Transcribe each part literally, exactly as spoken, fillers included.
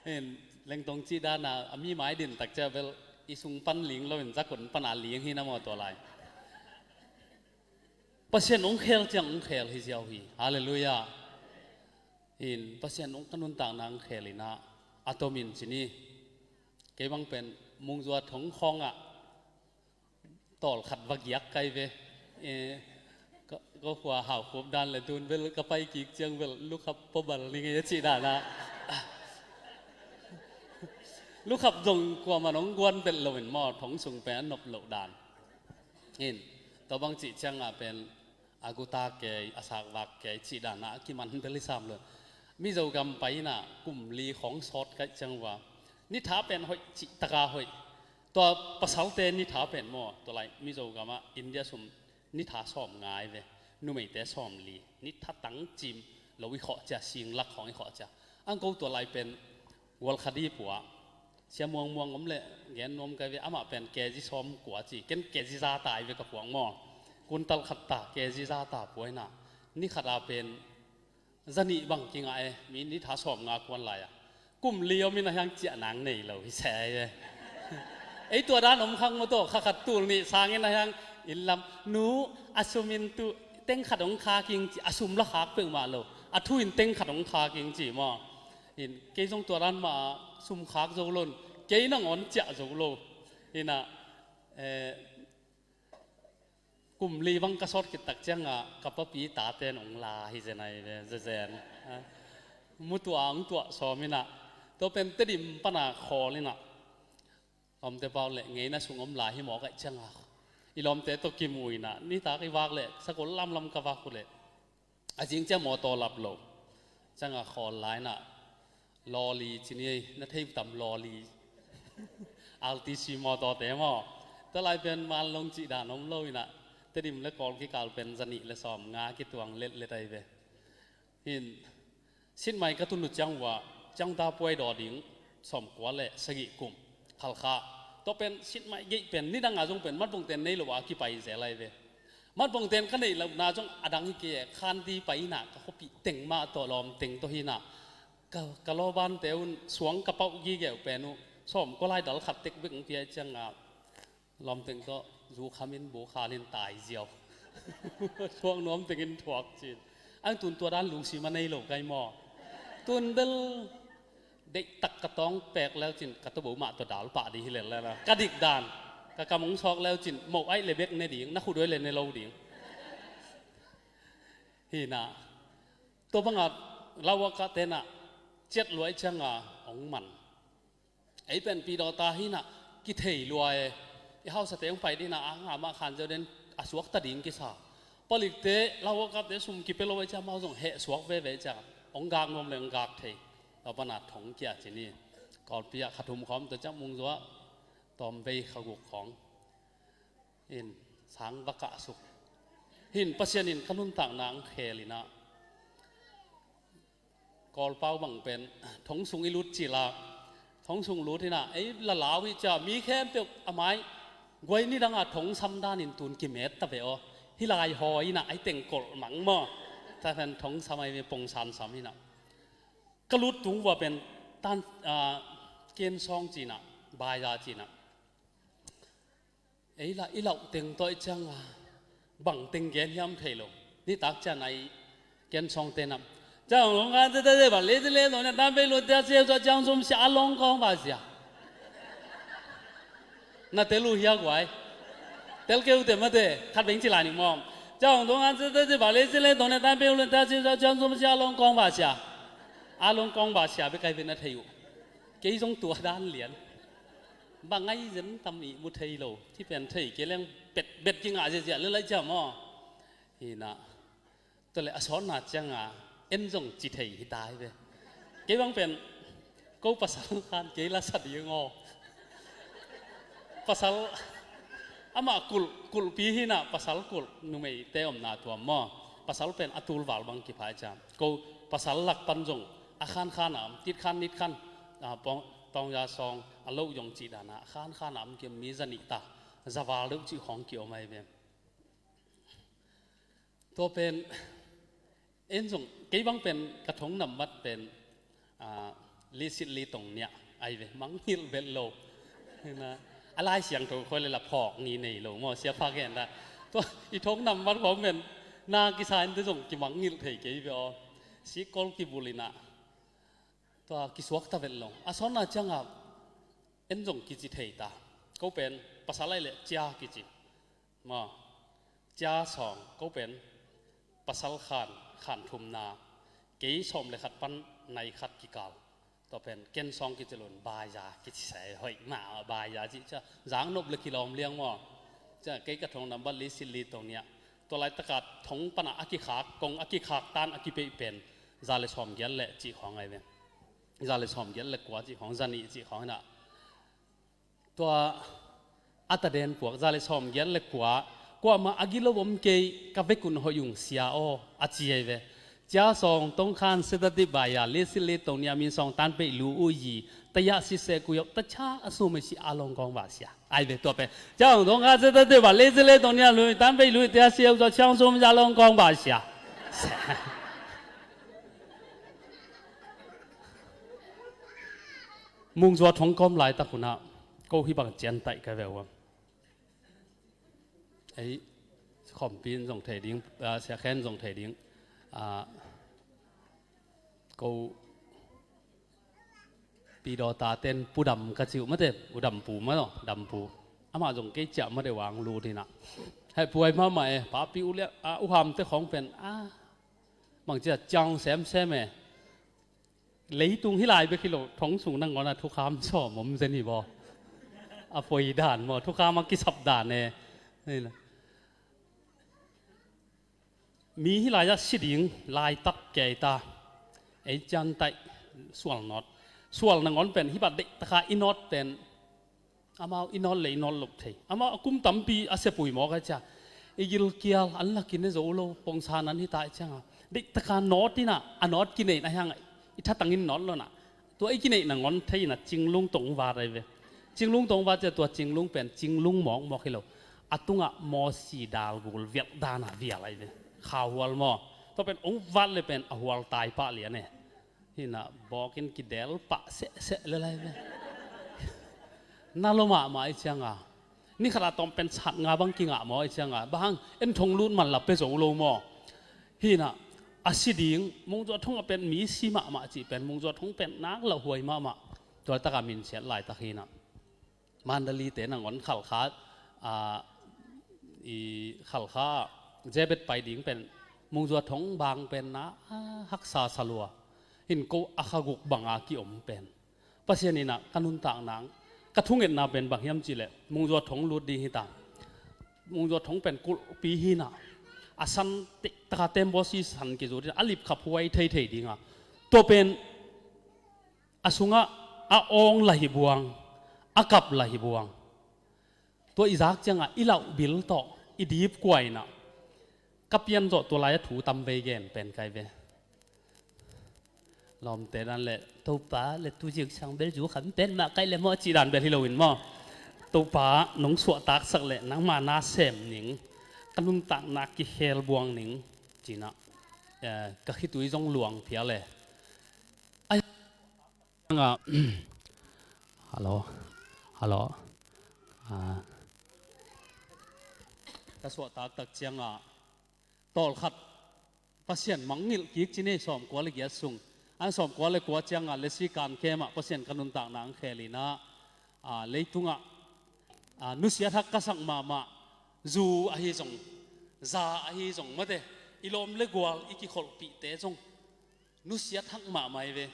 Hin, Lengtong cih dana a mi mai din tak ciah bel i sung pan ling lo in zakon pana ling hi na maw tua lai. Pasian hong khel ciang hong khel hi ziau hi. Halleluiah. Hin, Pasian hong ka nuntakna hong khel inah a tomin ci ni. Kei bang pen Mungzua thong khawngah tawl khat va giak kai ve. Eh, ka, ka khua hau khup dan le tun bel ka pai kik ciang bel lukhap pabal ni ngei a cih dana. Lukhap zong kuaman hong guan belh lo in maw, thong sung pen a nop loh dan. Hin, tua bang cih cianga pen a guta kei, a sakvak kei cih dana a kiman bel i sam lo. Mizo gam pai inah kum li khawng sawt kaih ciang ua, nitha pen hoih cih taka hoih. Tua pasalte nitha pen maw, tua lai Mizo gamah India sum nitha sawm ngai ve, numeite sawm li, nitha tang cim lo i khawh cia, sing lak khawng i khawh cia. Ang ko tua lai pen Gualkhadi pua, Sia Muang Muang om le gen nuam kai ve, amah pen kezi sawm kua ci, ken kezi za ta i ve ka puang maw. Kuntal khat ta, kezi za ta pua inah, ni khata pen zanih bang kingah e, mi nitha sawm nga kuan lai a. Kum li om inah hiang ciah nang nei lo hi se e. Ei tua dan om khang maw tawh, kha khat tul nih sang inah hiang inn lam, nu, a sum in tu teng khat hong kha king ci, a sum la khak peuhmah lo, a thu in teng khat hong kha king ci maw. In, kei zong tua dan mah a sum khak zo lo in, kei nangawn ciah zo lo. Inah, eh, kum li bang ka sawt khit tak cianga ka papi taten hong la hi zen ai ve, zezen. Ha? Mutuah hong tuah sawm inah, tua pen Tedim pana khawl inah, lawmte pau le ngeina sung om lai hi mawk aih cianga i lawmte tawh kimu inah, nitak i vak le sakol lamlam ka vak uh le a zing cia mawtaw lap lo. Cianga khawl lai inah lawli ci ni ei, na thei tam lawli. R T C mawtawte maw. Tua lai pen Manlong cih dan om lo inah, Tedim le Kawl kikal pen zanih le sawm nga kituang letlet ai ve. Hin, Sinmai ka tun uh ciang ua, ciangta puai daw ding, sawm kua le sagih kum, Khalkha. Tua pen Sinmai geih pen nidanga zong pen matbongten nei lo a kipai zel ai ve. Matbongten ka neih lohna zong a dang hi kei e, Khanti pai inah ka khuapih teng mah tawh lawm teng tawh hi inah, ka, ka lawbante un suang ka pauh gige uh pen uh, sawm kua lai dal khat tek bek hong pia cianga, lawm teng tawh zu khamin bu khalin tai ziau. Suang nuam tengin thuak cin. Ang tun tua dan lungsim a nei lo kai maw. Tun bel deihtak ka tawng pek leucin ka tawbo mah tawh dal pah ding hi lel lel a, ka dik dan. Ka kam hong sawk leucin moh aih le bek ne ding, na khut uh aih le ne lo ding. Hi inah, tua banga lauakah tenah ciat luai cianga hong man. Ei pen pidawta hi inah kithei lua e. I hausate hong pai dih inah a nga mah khan zeu den a suakta ding kisa. Palikte lauakahte sum kipia lo aih ciang amau zong heh suak veve ciang hong gak nuam le hong gak thei. Tua pana thong kia ci ni. Kawlpi ah kha thum khawm tua ciang Mungzua tawm vei kha guk khawng. In, sang va kah suk. Hin, Pasian in ka nuntakna hong khel inah, Kawlpau bang pen thong sung i lut cila, thong sung lut inah ei lalau hi cia, mi khempeuh a mai guai nidanga thong sam danin tun kimet ta ve aw. Hih lai hawi inah ai teng kolh mang maw. Tua pen thong sam ai ve, pongsan sam inah. Ka lut tung vua pen tan, ah, Kensawng ci inah, Baiza ci inah. Ei lah i lauh teng tawh i cianga bang teng gen hiam thei lo. Nitak ciang a i Kensawng tenah, ciang hong kan tete ba le le dong ne tan pei lu tia sia tua ciang sum sia a long kong ba sia. Na tel uh hia guai. Tel kei uh te mate, khat beng ci lai ning mawm. Ciang hong kan tete ba le le dong ne tan pei lu tia sia tua ciang sum sia a long kong ba sia. A long kong ba sia bek ai ve na thei uh. Kei zong tua dan lian. Bang ai zen tam i mu thei lo. Ci pen thei kei leng bet, bet kingah ziazia le lai cia maw. Hi inah. Tua le a sawtna cianga en zong ci thei hi ta hi ve. Kei bang pen ko pasal khan kei la sa ding aw. Pasal amah kulh, kulhpi hi inah, pasal kulh numeite omna tuam maw. Pasal pen a tul val bang kipha i ciang. Ko pasal lak pan zong a khan khan a om, tit khan nit khan, ah, pawng, tawngya sawng a loh zong cih dana a khan khan a om kiam, mi zanih ta, zaval deuh cih khawng kiom ai ve. Tua pen en zong kei bang pen ka thong nambat pen, ah, Lisit li tong niah ai ve, mangngilh bet lo. Hi na, a Lai Siangtho khoi le la phawk ni nei lo maw, siapa gen dah. Tua i thong nambat khawng pen na kisa in te zong kimangngilh thei kei ve aw. Sikkol kibul inah tua kisuak ta vet lo. A sawnna ciangah en zong kici thei ta. Ko pen pasal ai le Cia kici. Maw, Cia Sawng, ko pen pasal khan, khan thumna, kei sawm le khat pan nai khat kikal. Tua pen ken Sawng kici lo in Baya kici sa e, hoih mah Baya cih cia, zang nop le kilawm liang maw. Cia kei ka thong nambat lisit li tong niah. Tua laitaka thong pana a kikhak, kong a kikhak tan a kipeih pen za le sawm giat le cih khawng ai ve. Za le sawm giat le kua cih khawng, za nih cih khawng inah. Tua a taden puak za le sawm giat le kua, kuamah a gilo om kei, ka vekun hoih ung sia aw, a ci ai ve. Cia Sawng tong khan sitati Baya lisit li tong niah min sawng tan peih lu u yi, taya si se ku yau, ta cha a sum si a long kong ba sia. Ai ve tua pen. Cia Sawng tong khan sitati Baya lisit li tong niah lu tan peih lu taya si yau, tua chiang sum si a long kong ba sia. Mungzua thong kawm laitak hunah ko hih bang ciantaih ka ve uh. Ei, khawmpi in zong thei ding, ah, Sia Khen zong thei ding. Ah, ko pi dawta ten Pu Dam ka ci uh mate, U Dam Pu maw, Dam Pu. Amah zong kei ciah mate wang lut inah. Hei puai mahmah e, papi u liah, ah, u Ham te khawng pen, ah, bang cia ciang semsem e. Leitung hi lai bek hi lo, thong sung nangawn a thukham sawm om zen hi baw. A poi dan maw, thukham a kisap dan e. Mi hi lai-ah si ding laitak kei ta. Ei ciantaih sual nawt. Sual nangawn pen hih bang deihtaka i nawt pen amau i nawt le i nawt loh thei. Amau a kum tampi a sepui mawk a cia. I gilkial an lakin e zo lo, pongsan an hi ta i cianga. Deihtaka nawt inah, a nawt kineihna hiangah i thatangin nawt lo nah. Tua i kineihna ngawn thei inah cinglung tong vat ai ve. Cinglung tong vat cia tua cinglung pen cinglung mawkmawk hi lo. A tungah mawsi dal gul vialh dana vial ai ve. Khauhual maw. Tua pen ong vat le pen a hual tai pah lian e. Hinah bawkin kidel pah sehseh le lai ve. Na lo mahmah i cianga. Ni khatah tawm pen sat nga bang kingah maw i cianga. Bang hang en thong lut man la pe zo lo maw. Hinah a si ding, Mungzuah thong a pen mi si mahmah cih pen, Mungzuah thong pen nak lauhuai mahmah. Tua taka min siat laitak hinah. Mandalay te nangawn Khalkha, ah, i Khalkha Jebet pai ding pen Mungzuah thong bang pen na, ah, haksa salua. Hin ko a kha guk banga kiom pen. Pasian inah ka nuntak nang, ka thungetna pen bang hiam cihleh, Mungzuah thong lut ding hita. Mungzuah thong pen kulhpi hinah. A san teihtaka tembaw si san kizut hinah, a lipkhap huai theithei dinga. Tua pen a sungah a awng lahi buang, a kap lahi buang. Tua i zak ciangah i lauhbil tawh i dipkuainah ka pian zawh tua lai a thu tam vei gen pen kai ve. Lawmte dan le Topa le tu zingsang bel zu kham pen mah kai le maw cih dan bel hi loin maw. Topa nong suahtaksak le nangma na sem ning, ka nuntakna kikhel buang ning cinah, eh, ka khitui zong luang phial e. Ai, nga, hello, hello. Ah. Ka suahtaktak ciangah tawlkhat Pasian mangngilh kik ci nei sawmkua le giat sung. An sawmkua le kua ciangah lesi kan kemah Pasian ka nuntakna ang khelinah, ah, leitungah, ah, nusia thak ka sak mahmah, zu ahi zong, za ahi zong mate, i lawm le gual i kikholhpihte zong nusia thak mahmah i ve.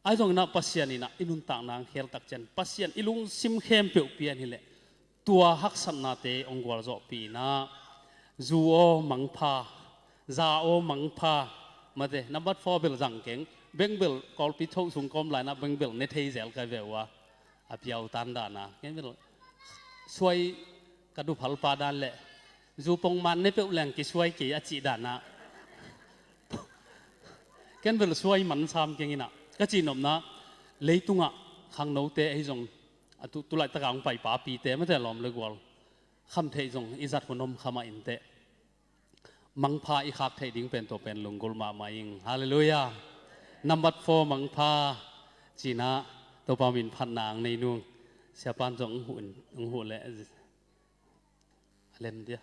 Ai zong inah Pasian inah i nuntakna ang kheltak cian Pasian i lungsim khempeuh pian hileh tua haksatnate ong gualzawhpih inah zu aw mangpha, za aw mangpha, mate, nambat four bel zang keng, beng bel kawlpi thoh sung kawm lainah beng bel ne thei zel kai ve uh a. A piau tan dana ken bel suai ka duphalpa dan le zu pongman ne peuh leng kisuai kei a cih dana. Ken bel suai man sam keng inah ka cihnopna leitungah khangnote ahi zong a tu, tulaitaka hong pai papite mate lawm le gual khamtheih zong i zat hun om khamah inteh. Mangpha i khak theih ding pen tua pen lunggulh mahmah ing. Halleluiah. Nambat four mangpha. Cina, Topa min phatna ang nei nung. Siapan zong ang hu, ang hu le. A lem dia.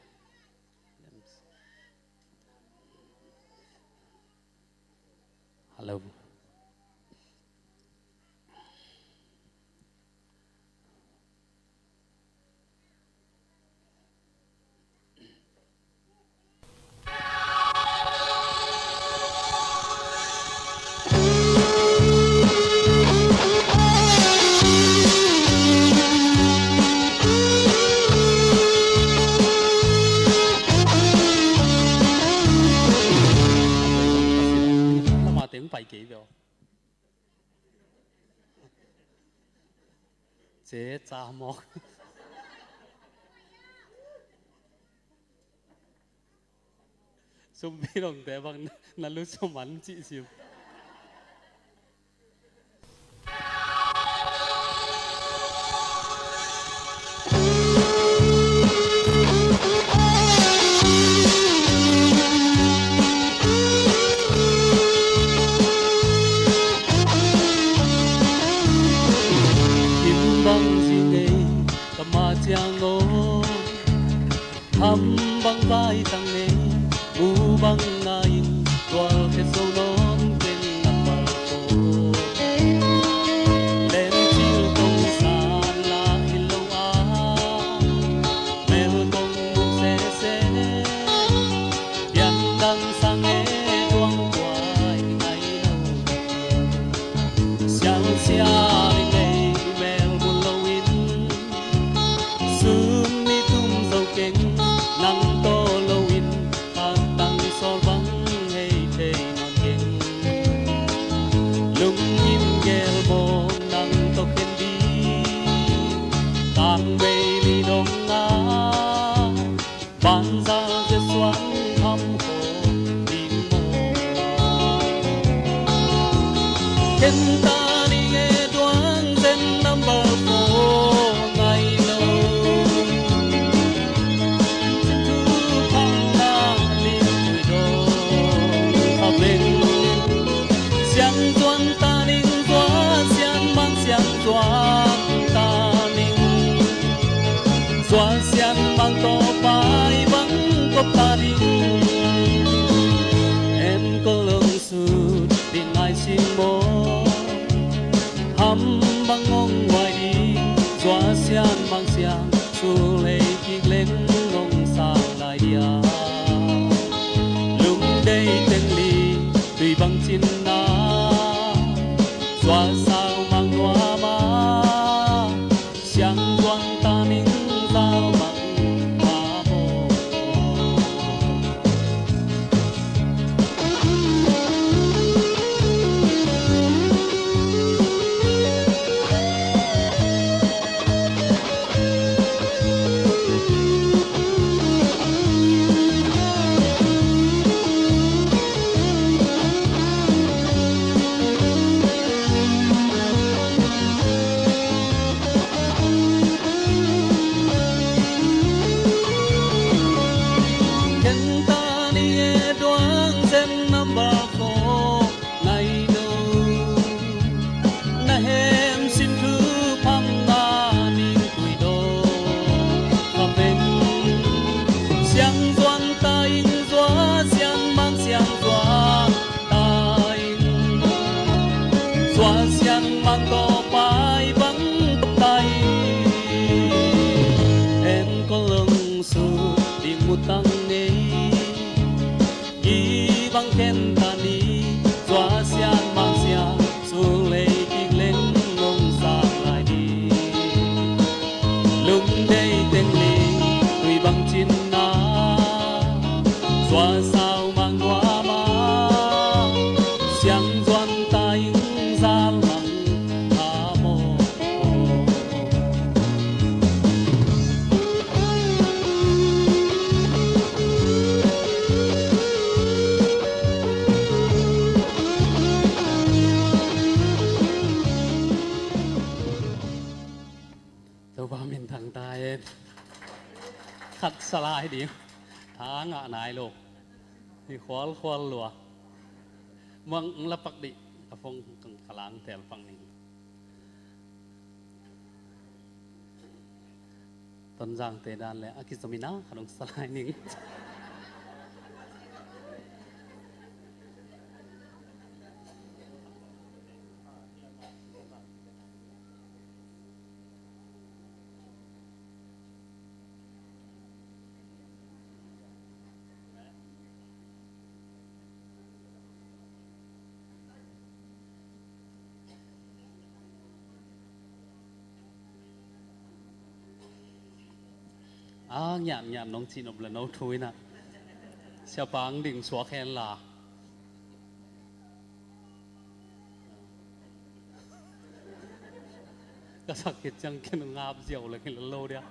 Hello. Lama teng pai kei veo. Che cha mawk. Sumpi dongte bang na lu sum an cih sim. Kim bang zi nei ka ma ciang aw. Ham bang vai tang nei, mu bang ngai in, tual khe so nawn keng na pal ko. Lem cil kong san la hi lo a, mel kong mu sese. Pian dang sang e duang tuai ngai lo. Siang siang in nei mel bul lo in, sun ni tum zo keng, nang tawh lo in, pantang sawl bang hei thei nawn keng. Lungkim gel mawk nang tawh khen ding, tang bei li dong a. Banzal Jesuan ham khawm ding maw? Ken ta ning e duang zen number four ngai lo. Sin thu phang na lim tui dong a beng. Siang zuan ta ning zua sian mang siang zuan ta ning. Suan sian mang tawh pai bang kop ta ding. En kol long sut ding ngai sing maw? Ham bang ngong wai ding. Suan sian mang siang sul hei kik leng ngong sang lai dia. Lungdei teng li tui bang cin na. Suan sau mang nuam a. Siang zuan ta ning zal mang a maw. Ken ta ni e duang zen number four ngai lo. Na hem sin thu pham na ning tui dong a beng. Siang zuan ta ing zua sian mang siang zua. Ta ing. Suan sian mang tawh pai bang ta ing. En kol long sut ding mu tang ngei. Gih bang ken ta ni. Suan sian mang siang sulei kik leng ngong sang lai ding. Lungdei teng ling tui bang cin na. Suan sau mang nuam a. Siang zuan ta ing zal mang a maw. Topa min thang ta hen. Khat sa lai ding. Tha ngah nai lo. Hi khual khual lua. Mang lapak dih. A phong kang kalang tel pang ning. Tonzangte dan le a kizom in a khat hong sa lai ning. A ngiat ngiat nong cih nop le no thu in a, siapa ang ding suak hen la. Ka sak khit ciang ken ngap ziau leng hi lo dia.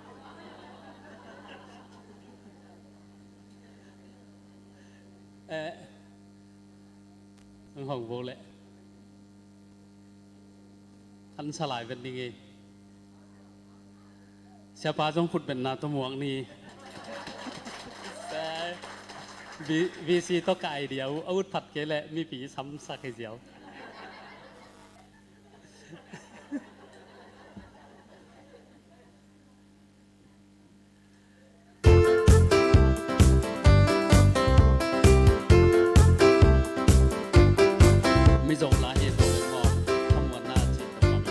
Eh, ang hong bo le. Khan sa lai vet ding ei. Siapa zong khut betna tawh muak ni. Sai. V-, VC tawh ka idea uh a ut phat kei leh mipi samsak hi ziau. Mizo la hi tawh maw, thamuanna cih tawh maw.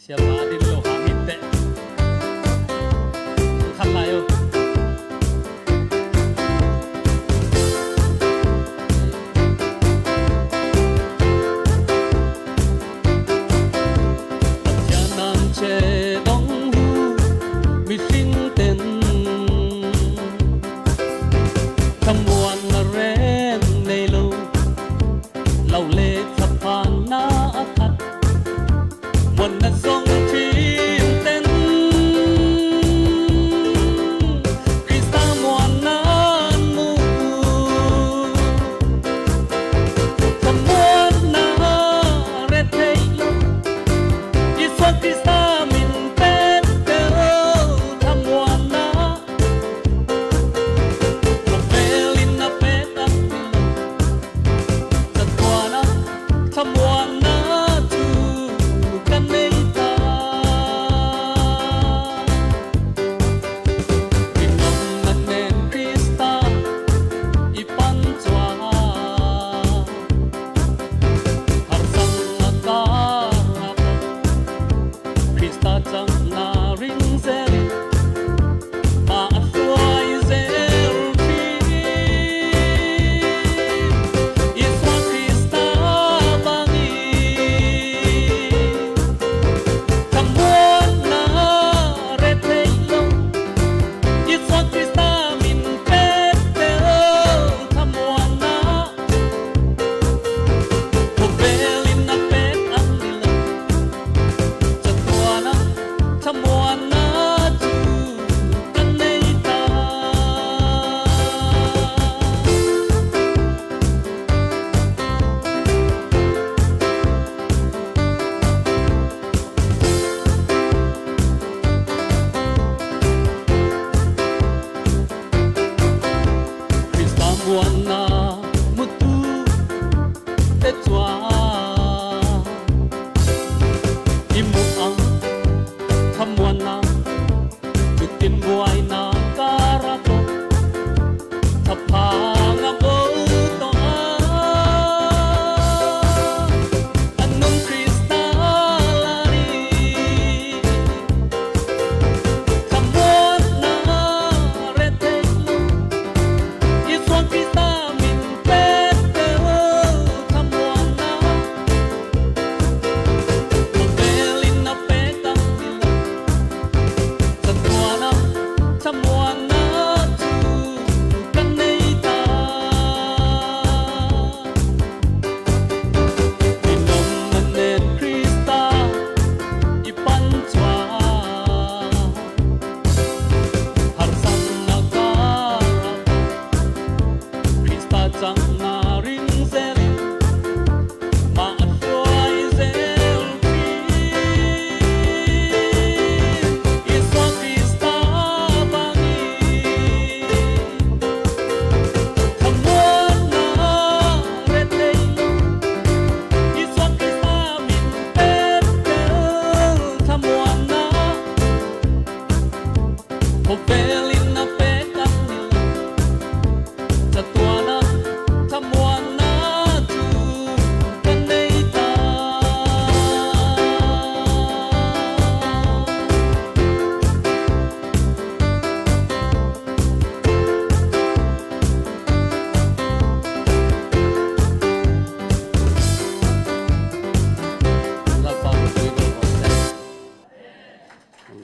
Siapa din lo hang in teh. Khan lai uh. Pathian nang ce dong uh mihringten thamuanna rem nei lo. Lo le thapanna a khat muanna zong thin ten Krista muanna mu. Thamuanna ret thei lo Isua Krista min pet tel thamuanna. Khawvel in a pek a pil, tatuana thamuanna thu ka nei ta.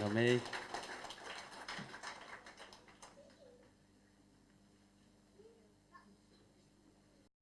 Amen.